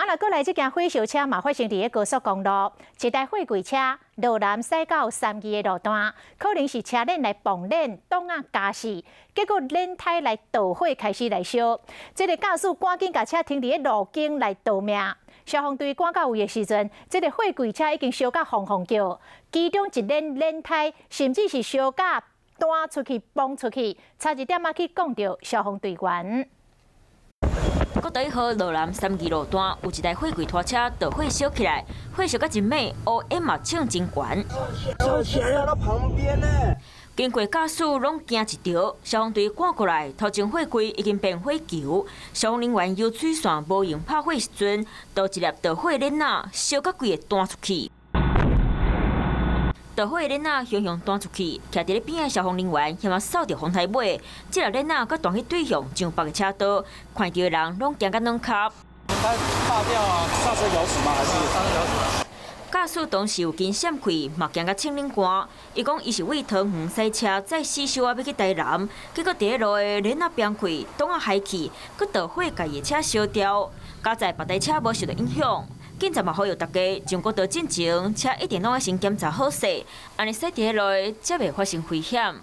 啊，若閣來這件火燒車嘛，發生佇咧高速公路，一台貨櫃車路南駛到三義的路段，可能是車輪來碰輪，擋仔加死，結果輪胎來導火開始來燒。這個駕駛趕緊共車停佇咧路肩來逃命。消防隊趕到位的時陣，這個貨櫃車已經燒甲轟轟叫，其中一輪輪胎甚至是燒甲彈出去、崩出去，差一點仔去摃著消防隊員。國道一號羅南三義路段有一台貨櫃拖車導火燒起來，火燒甲真猛，烏煙嘛衝真懸。燒起來到旁邊呢。經過駕駛攏驚一著，消防隊趕過來，頭前貨櫃已經變火球。消防人員游水線無閒拍火時陣，就一粒導火鏈仔燒甲規个彈出去。導火鏈仔雄雄彈出去，徛佇咧邊的消防人員險仔掃著風台尾，這粒鏈仔閣彈去對向上別个車道，看著的人攏驚甲軟跤。它炸掉啊！剎車咬死嗎？還是剎車咬死？駕駛當時有緊閃開，嘛驚甲穿冷汗。伊講伊是為桃園駛車載死燒仔欲去台南，結果佇咧路的鏈仔崩開，擋仔害去，閣導火共伊的車燒掉。佳哉別台車無受著影響。警察嘛呼籲大家，上國道進前，車一定攏愛先檢查好勢，按呢駛佇咧路才袂發生危險。